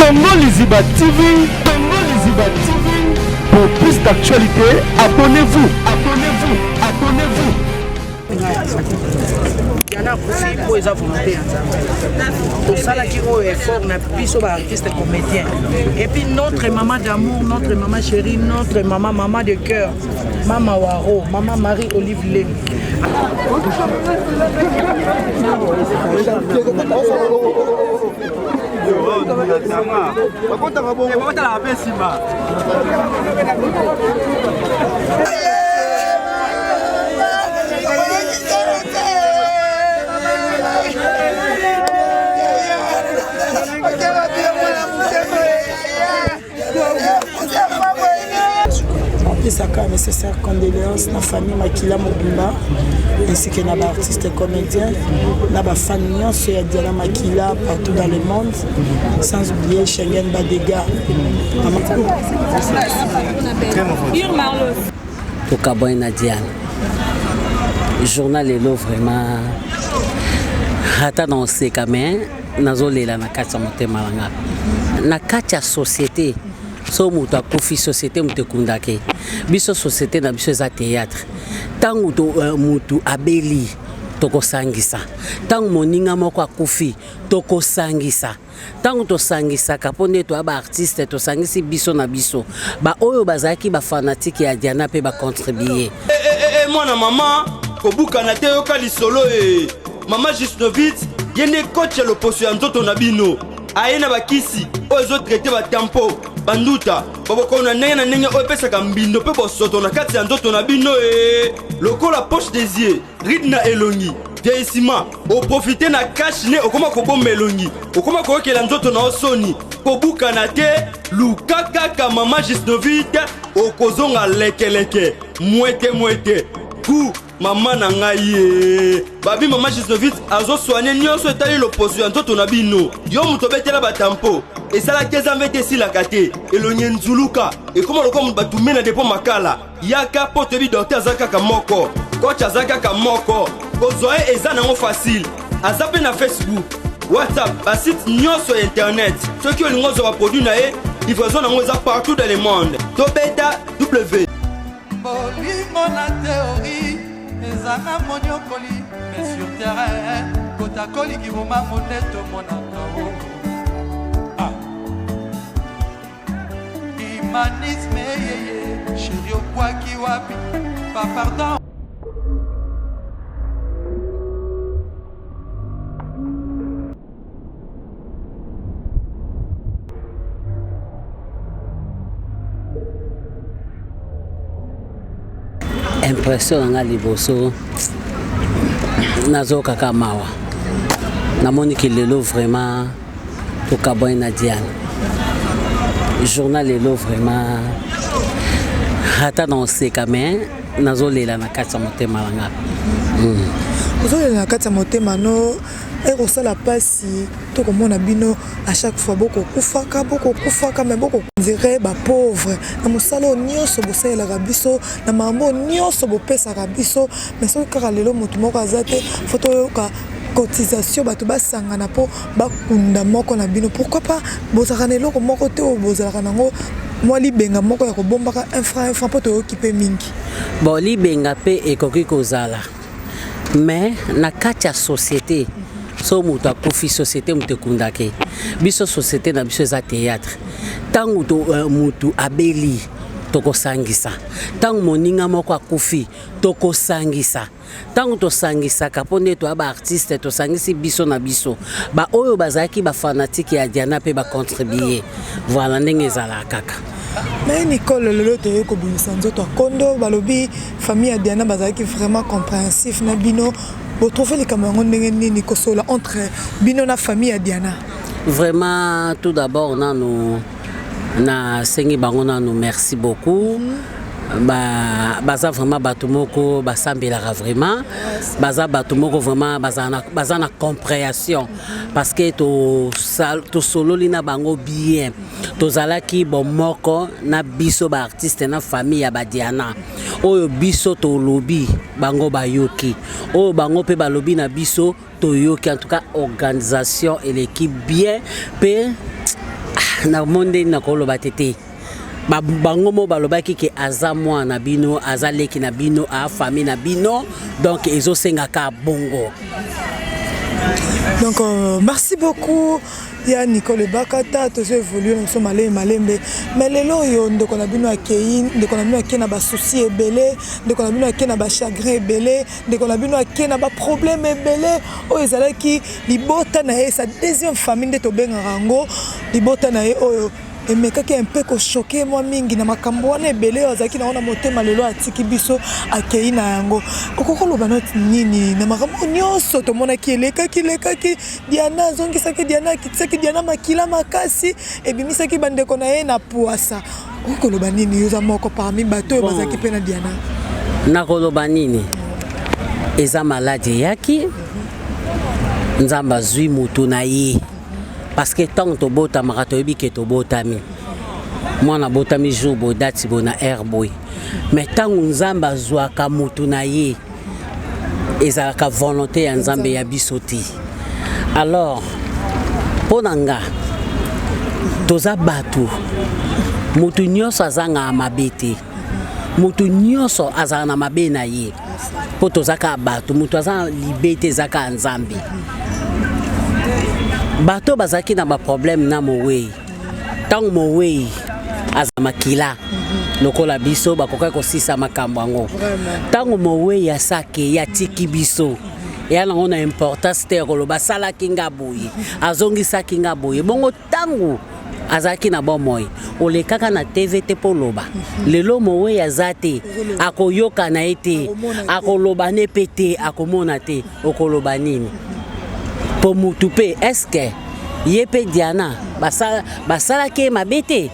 Congo Liziba TV, Congo Liziba TV. Pour plus d'actualités, abonnez-vous, abonnez-vous, abonnez-vous. Diana akufi mpo eza volonté ya Nzambe. Tosalaki oyo effort na biso ba artiste comédien. Et puis notre maman d'amour, notre maman chérie, notre maman maman de cœur, Mama Waro, maman Marie Olive Lembi. Bakotaka mpe nsima. Napesaka nécessaire condoléance na famille Makila mobimba ainsi que na baartiste comédien na bafan nyonso ya Diana Makila partout dans le monde, sans oublier Schengen Badega. Tokabwani na Diana journal lelo, vraiment ata na oseka, mais nazolela na kati ya motema na nga. Na kati ya société, so moto akufi, société moto ekundake biso. Société na biso eza théâtre. Ntango motu abeli, tokosangisa. Ntango moninga moko akufi, tokosangisa. Ntango tosangisaka, mpo nde toya baartiste, tosangisi biso na biso. Baoyo bazalaki bafanatike ya Diana mpe bacontribue. Mwana mama, kobukana te, yoka lisolo e. Mama Jusnovit, ye nde coach ya loposo ya nzoto na bino. Aye na bakisi oyo ezotraite batampo, banduta, babokono na ndenge na ndenge oyo epesaka mbindo mpe bosoto na kati ya nzoto na bino e, lokola poche des yeux, ride na elongi, vieillissement. Oprofite na cache-nez, okoma kobomba elongi, okoma koyokela nzoto na yo soni. Kobukana te, luka kaka mama Jusnovit, okozonga lekeleke, mwete mwete ku mama na ngai ye. Babi mama Jusnovit azosoigne nyonso etali loposo ya nzoto na bino. Yo moto obetela batampo, esalaki eza mvete, esilaka te, elongi enzuluka, ekóma lokola moto batume na depo makala, yaka mpo toyebi docteur aza kaka moko, coach aza kaka moko. Kozwa ye eza nango facile. Aza mpe na Facebook, WhatsApp, basite nyonso ya internet. Soki olingi ozwa baproduit na ye, livraison nango eza partout dans le monde. Tobeta W. Bolingo na théorie ezanga moniokoli, mais sur terrain kotakoliki bomango nde tomonaka o. Ah. Humanisme eyeye, chéri, okwaki wapi? Bapardon. Impression na nga liboso, nazokaka mawa. Namoniki lelo vraiment tokabwani na Diane journal lelo, vraiment ata na oseka, mais nazolela na kati ya motema na nga. Ozolela na kati ya motema no, ekosala mpasi. Tokomona bino à chaque fois bokokufaka, bokokufaka, mais bokodire bapauvre na mosala oyo nyonso bosalelaka biso, na makambo oyo nyonso bopesaka biso. Mais soki kaka lelo motu moko aza te, faut toyoka cotisation, bato basangana mpo bakunda moko na bino. Pourquoi pas bozalaka na eloko moko te oyo bozalaka nango, mwa libenga moko ya kobombaka, un franc, un franc, mpo toyoki mpe mingi? Bon, libenga mpe ekoki kozala, mais na kati ya société, so moto akufi, société moto ekundake biso. Société na biso eza théâtre. Ntango motu abeli, tokosangisa. Ntango moninga moko akufi, tokosangisa. Ntango tosangisaka, mpo nde toya baartiste, tosangisi biso na biso. Baoyo bazalaki bafanatike ya Diana mpe bacontribue. Voilà ndenge ezalaka kaka. Naye Nicole, lelo toyei kobimisa nzoto ya kondo. Balobi famille ya Diana bazalaki vraiment compréhensif na bino. Botrouve likambo yango ndenge nini, kosola entre bino na famille ya Diana? Vraiment, tout d'abord nanu nasengi bango nanu merci beaucoup. Baza vraiment bato moko basambelaka, vraiment baza bato moko vraiment baza na compréhension, parce que tosololi na bango bien. Tozalaki bomoko na biso baartiste na famille ya badiana. Oyo biso tolobi, bango bayoki. Oyo bango mpe balobi na biso, toyoki. En tout cas, organisation eleki bien mpe. Ah, namoni ndenge nakoloba te te. Bango mo balobaki ke aza mwana na bino, aza leki na bino, a famille na bino, donc ezosengaka bongo. Donc merci beaucoup ya Nicole Ebakata, tozo évoluer na biso malembe malembe, mais lelo oyo ndeko na bino akei, ndeko na bino akei na basusi ebele, ndeko na bino akei na bachagrin ebele, ndeko na bino akei na baproblème ebele oyo ezalaki libota na ye, sa deuxième famille nde tobengaka yango, libota na ye oyo emekaki un peu kochoquer mwa mingi na makambo wana ebele oyo azalaki nango na motema. Lelo atiki biso, akei na yango. Okoki koloba noti nini na makambo oyo nyonso tomonaki elekaki elekaki? Diana azongisaki Diana, akitisaki Diana makila makasi, ebimisaki bandeko na ye na puasa. Okoki koloba nini? Yo oza moko parmi bato oyo Bon. bazalaki mpe na Diana. Nakoloba nini? Eza maladi eyaki, Nzambe azwi motu na ye, parce que ntango tobotamaka, toyebi ke tobotami, mwana abotami jour boye, date boye, na heure boye, mais ntango Nzambe azwaka motu na ye, ezalaka volonté ya Nzambe, ya biso te. Alors mpo na nga, toza bato, motu nyonso azangaka mabe te, motu nyonso azala na mabe na ye, mpo toza kaka bato. Moto aza na libe te, eza kaka Nzambe. Bato bazalaki na baproblème na mowei, ntango mowei aza makila lokola biso, bakokaki kosisa makambo yango. Ntango mowei asake, atiki biso, eya nango na importance te ya koloba asalaki nga boye, azongisaki nga boye. Bongo ntango azalaki na bomoi, olekaka na TV te mpo loba. Lelo mowei aza te, akoyoka na ye te, akoloba ne mpe te, akomona te, okoloba nini? Mpo mutu mpe, est-ce ye mpe Diana basalaki ye mabe te?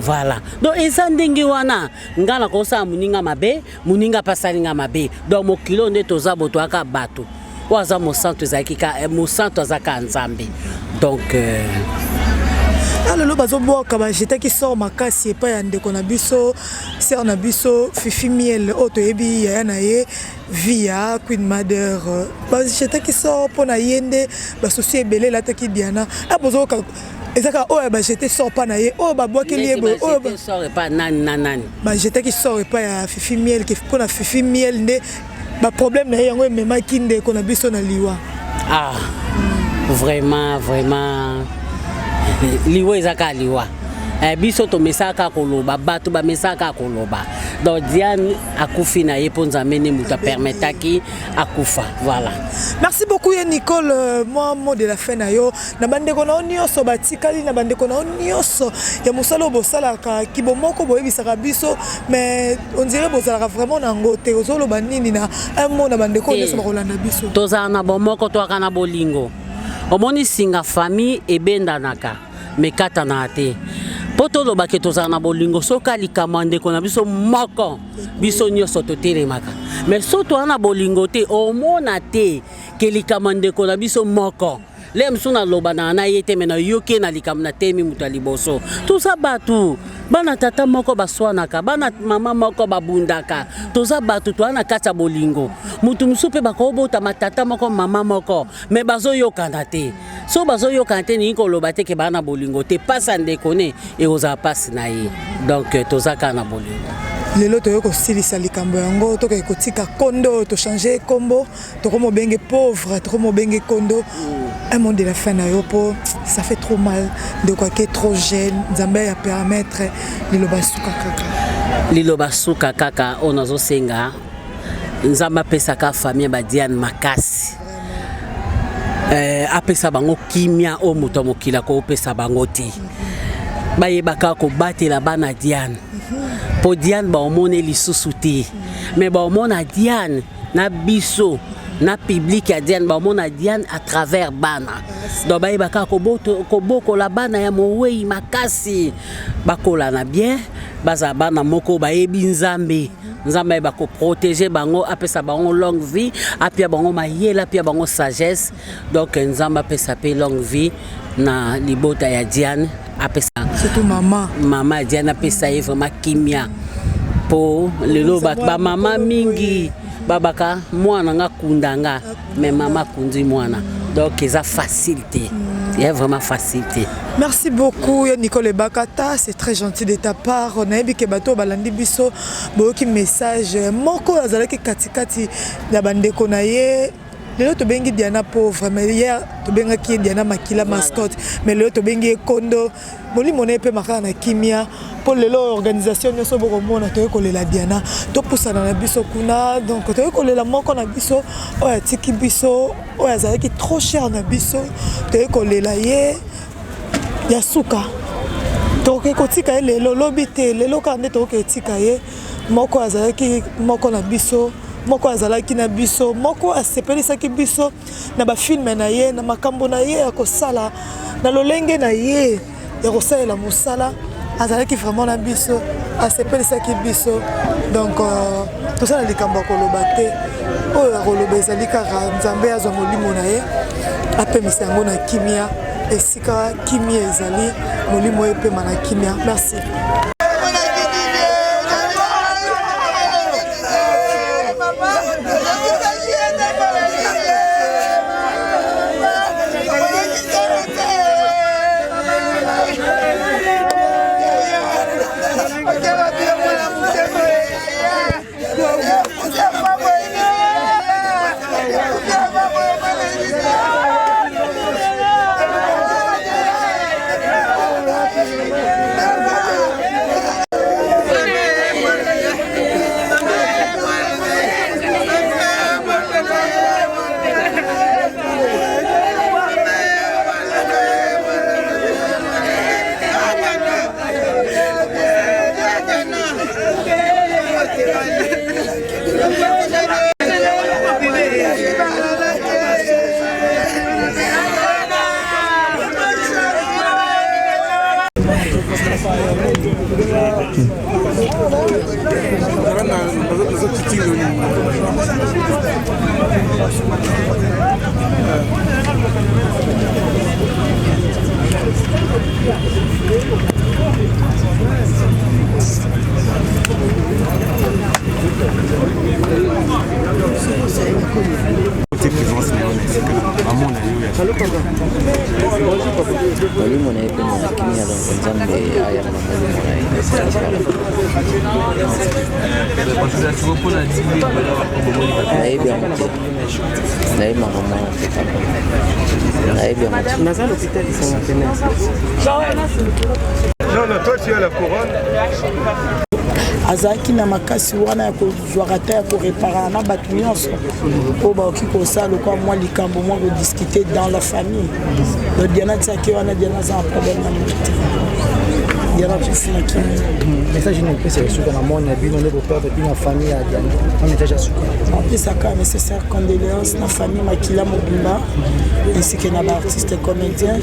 Voilà, donc eza ndenge wana. Nga nakosala moninga mabe, moninga mpe asali nga mabe. Donc mokili oyo nde toza bo, toyaka bato. Oyo aza mosantu, ezalaki ka mosantu, aza kaka Nzambe. Donc Lelo bazobwaka, bajetaki sort makasi epai ya ndeko na biso, sœur na biso Fifi Miel, oyo toyebi yaya na ye via Queen Mother. Bajetaki sort mpo na ye nde basusi ebele elataki Diana. A bozoyoka, eza kaka oyo bajete sort mpa na ye, oyo babwakeli ye boye, oyo sort epa nani na nani? Bajetaki sort epai ya Fifi Miel, mpo na Fifi Miel nde baproblème na ye yango ememaki ndeko na biso na liwa. Ah, vraiment, vraiment, liwa eza kaka liwa. Biso tomesaka koloba, bato bamesaka koloba. Donc Diane akufi na ye mpo Nzambe nde moto apermetaki akufa. Voilà. Merci beaucoup ye Nicole. Mwa mot de la fin na yo na bandeko na yo nyonso batikali, na bandeko na yo nyonso ya mosala oyo bosalaka kibomoko, boyebisaka biso, mais on dirait bozalaka vraiment na yango te. Ozoloba nini na un mot na bandeko oyo nyonso bakolanda biso? Tozala na bomoko, toyaka na bolingo. Omoni, singa famille ebendanaka, mekatanaka te. Mpo tolobake tozala na bolingo, soki likambo ya ndeko na biso moko, biso nyonso totelemaka. Mais so toza na bolingo te, omona te ke likambo ya ndeko na biso moko le mosusu naloba na ye te, me nayoki ye na likambo, natemi moto ya liboso. Toza bato, bana tata moko baswanaka, bana mama moko babundaka. Toza bato, toza na kati ya bolingo. Motu mosusu mpe bakobotama tata moko, mama moko, me bazoyokana te. So bazoyokana te, ningi koloba te ke baa na bolingo te. Mpasi ya ndeko ne ekozala mpasi na ye. Donc toza kaka na bolingo. Lelo toyei kosilisa likambo yango, tokei kotika kondo, tochange kombo, tokomobenge pauvre, tokomobenge kondo. Un mot de la fin na yo, mpo ça fait trop mal, ndeko ake trop jeune. Nzambe ya permettre, liloba suka kaka. Liloba suka kaka oyo nazosenga, Nzambe apesaka famille ya badiane makasi, apesa bango kimia oyo moto ya mokili akopesa bango te. Bayebaka kobatela bana Diane, mpo Diane baomona lisusu te, mais baomona Diane na biso, na public ya Diane, baomona Diane à travers bana. Donc bayebaka kobokola bana ya mowei makasi, bakola na bien, bazala bana moko bayebi Nzambe. Nzambe ayeba koprotéger bango, apesa bango longue vie, apia bango mayele, apia bango sagesse. Donc Nzambe apesa mpe longue vie na libota ya Diane, apesa Surtout mama. Mama ya Diane, apesa ye vraiment kimia, mpo lelo bato bamama mingi babaka mwana nga kunda nga, mais mama akundi mwana, donc eza facile te. Ya vraiment facile te. Merci beaucoup ya Nicole Ebakata, c'est très gentil de ta part. Nayebi ke bato balandi biso boyoki message moko azalaki katikati ya bandeko na ye. Lelo tobengi Diana pauvre, mais hier tobengaki ye Diana Makila mascotte, mais lelo tobengi ye Kondo. Molimo na ye mpe makala na kimia mpo lelo organisation nyonso bokomona toyei kolela Diana, topusana na biso kuna, donc toyei kolela moko na biso oyo atiki biso, oyo azalaki trop cher na biso, toyei kolela ye ya suka. Tokoki kotika ye lelo, lobi te, lelo kaka nde tokoki kotika ye. Moko azalaki moko na biso, moko azalaki na biso, moko asepelisaki biso na bafilme na ye, na makambo na ye ya kosala, na lolenge na ye ya kosalela mosala, azalaki vraiment na biso, asepelisaki biso. Donc tosala likambo ya koloba te, oyo ya koloba ezali kaka Nzambe azwa molimo na ye, apemisa yango na kimia, esika kimia ezali, molimo epema na kimia. Merci. Molimo na ye mpe na kimia, donc Nzambe ayamba molimo na ye. Nayebi yango te, nayebi makambo wana te, papa, nayebi yango te. Naza l'hôpital du cinquantenaire. Non, non, toi tu as la couronne. Azalaki na makasi wana ya kozwaka ta ya koreparana na bato nyonso oyo bakoki kosala lokwa mwa likambo mwa kodiscute dans la famille. Donc Diana tiaki wana, Diana aza na problème na moto te, Diana akufi na kimia. Message nini opesa ya suka na moni ya bino nde koperdre bino ya famille ya Diana? Na message ya suka. Apesaka nécessaire condoléance na famille Makila mobimba, ainsi que na baartiste comédien,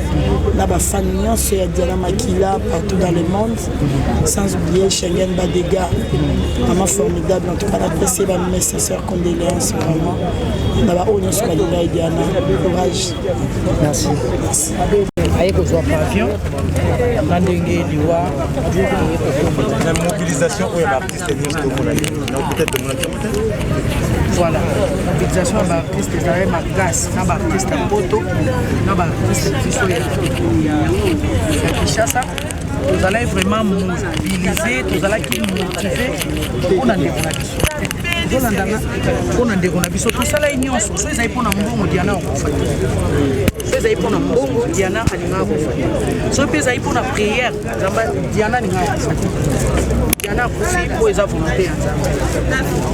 na bafan nyonso ya Diana Makila partout dans le monde, sans oublier Schengen Badega, maman formidable. En tout cas napesi ba nécessaire condoléance vraiment na baoyo nyonso balinga ye Diana. Courage. Merci. Merci. Aye kozwa pavillon na ndenge liwa eye kokomela na mobilisation oyo ya baartiste nyonso tomona na hôpital, tomonaki yango te. Voilà, mobilisation ya baartiste ezalaki makasi, na baartiste ya poto, na baartiste na biso ya Kinshasa. Tozalaki vraiment mobilise, tozalaki motive mpona ndeko na biso. Ozolandanga, mpona ndeko na biso tosalaki nyonso. So ezali mpona mbongo, Diana akokufa te. So ezali mpona mbongo, Diana alingaka kokufa te. So mpe ezali mpona prière, Nzambe, Diana alingaka kokufa te. Diana akufi mpo eza volonté ya Nzambe.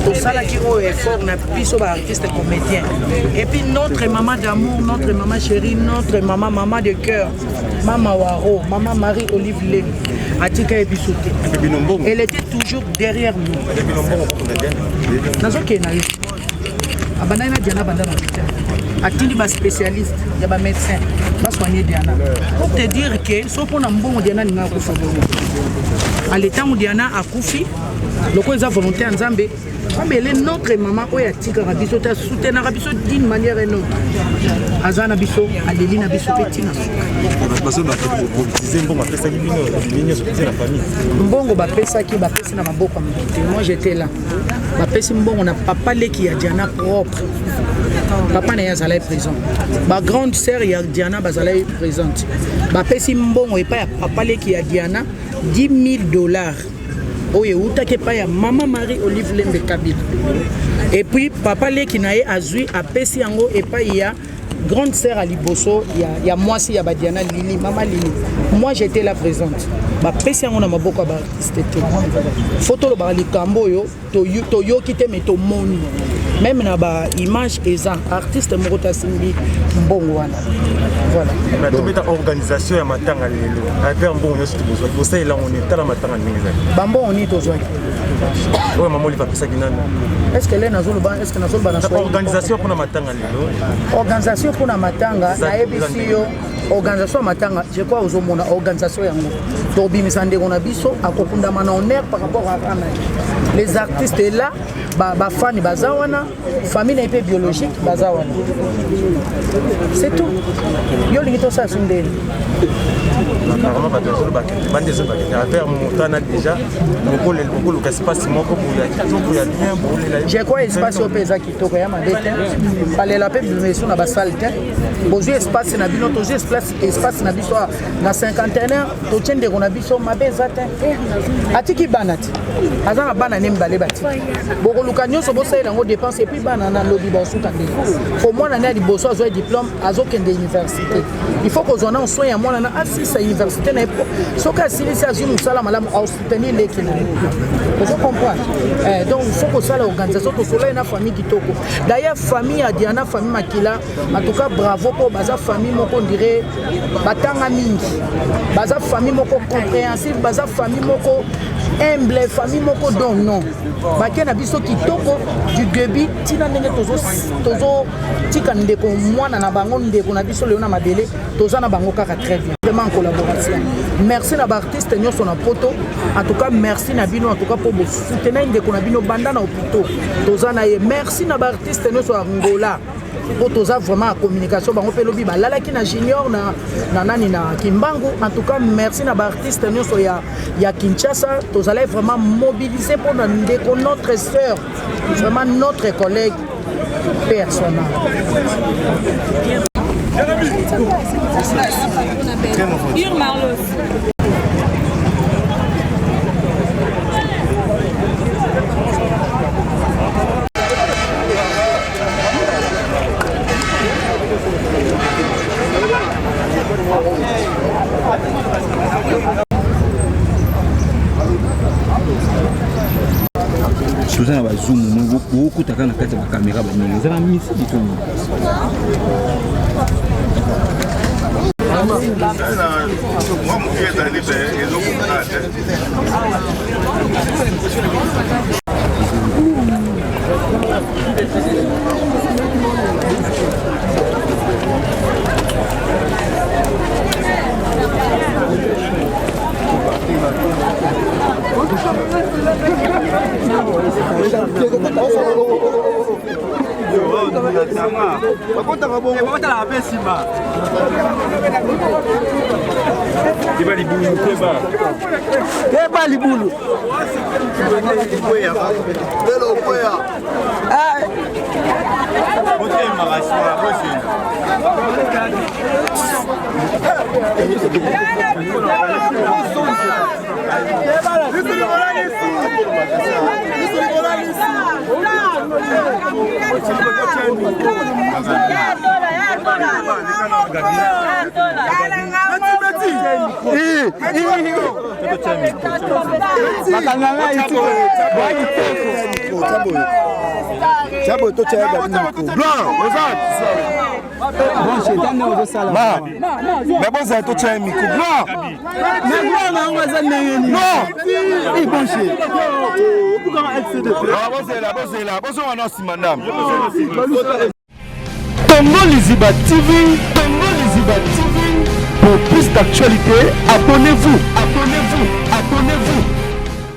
Tosalaki oyo effort na biso baartiste comédien, et puis notre maman d'amour, notre maman chérie, notre maman, maman de cœur, mama Waro, mama Marie Olive Lemi, atika ye biso te. Elle était toujours derrière nous. Nazokende na yo, abandaki na Diana, abanda na hôpital, atindi baspécialiste ya bamédecin basoigne Diana. Pour te dire que so mpona mbongo, Diana alingaka kufa bongo. Ale, ntango Diana akufi, lokola eza volonté ya Nzambe, comme elle est notre maman oyo atikaka biso te, asoutenaka biso d'une manière et autre, aza na biso, aleli na biso mpe ntina suka. Bazo bamobilize mbongo apesaki bino, bino nyonso pese na famille. Mbongo bapesaki, bapesi na maboko ya moto te. Moi j'étais là, bapesi mbongo na papa leki ya Diana propre. Papa na ye azalaki présent, bagrande sœur ya Diana bazalaki présente. Bapesi mbongo epai ya papa leki ya Diana, 10 000 $ oyo eutaki epai ya mama Marie Olive Lembe Kabila. Et puis papa leki na ye azwi, apesi yango epai ya grande sœur ya liboso ya mwasi ya badiana, Lili, mama Lili. Moi, j'étais là présente. Bapesi yango na maboko ya baartiste te. Fo tolobaka likambo oyo toyoki te, mais tomoni même na baimage, eza artiste moko te asimbi mbongo wana. Voilà. Tobeta organisation ya matanga lelo. Avec mbongo nyonso tobozwaki, bosalela yango nini? Tala matanga ndenge ezali. Bambongo nini tozwaki? Oyo mama Olive apesaki nani? Est ce que le nazoloba, est ce que nazoloba na Organisation mpona matanga lelo. Organisation mpona matanga, nayebisi yo, organisation ya matanga, je crois ozomona organisation yango. Tobimisa ndeko na biso, akokundama na honneur par rapport à ana. Les artistes est là, bafani baza wana, famille na ye mpe biologique baza wana, c'est tout. Yo olingi tosala so ndeni? Apparemment bato bazolobaka, bande ezolobaka affaire motana déjà bokoluka espace moko boye ya kitoko, ya bien, bolela. Je crois espace oyo mpe eza kitoko, ya mabe te. Balela mpe bimeso na basale te. Bozwi espace na bino, tozwi espace na biso na cinquantenaire, totie ndeko na biso. Mabe eza te. Atiki bana te, aza na bana ne mibale. Batiki, bokoluka nyonso bosalela yango dépense. Et puis bana na lobi basuka ndenge po mwana ne ya liboso azwa diplôme, azokende université. Il faut kozwa na soin ya mwana na asisa université na ye, po soki asilisi, azwi mosala malamu, asoutenir leki na ye. Ozo comprendre? Donc faut kosala organisation. Tosolai na famille kitoko. D'ailleurs, famille ya Diana, famille Makila, en tout cas bravo, mpo baza famille moko ondire batanga mingi, baza famille moko compréhensive, baza famille moko humble, famille moko don non bake na biso kitoko du début ntina ndenge tozotika ndeko mwana na bango, ndeko na biso lelo na mabele. Toza na bango kaka très bien, vraiment en collaboration. Merci na baartiste nyonso na poto. En tout cas merci na bino, en tout cas mpo bosoutenai ndeko na bino banda na hôpitaux, toza na ye. Merci na baartiste nyonso ya Ngola, mpo toza vraiment ya communication. Bango mpe lobi balalaki na Junior na nani na Kimbangu. En tout cas merci na baartiste nyonso ya Kinshasa. Tozalaki vraiment mobilisé mpona ndeko, notre sœur, vraiment notre collègue personnel. Pure Marlos. Toza na bazumu, bokutaka na kati ya bakamera baningi, eza na misiki to nini? Mwa moke ezali mpe ezokokana te. Bakotaka mpe nsima. Keba libulu, keba. Keba libulu. Lelo okweya. Botemaka nsima, bozela. Bakanganga totya blanc oza mais bozala totya ye micro blanc. Mais blanc na yango eza ndenge nini? Non. Bonche. Bozela, bozela, bozonga na nsima ndambo. Congo Liziba TV, Congo Liziba TV. Pour plus d'actualités, abonnez-vous, abonnez-vous.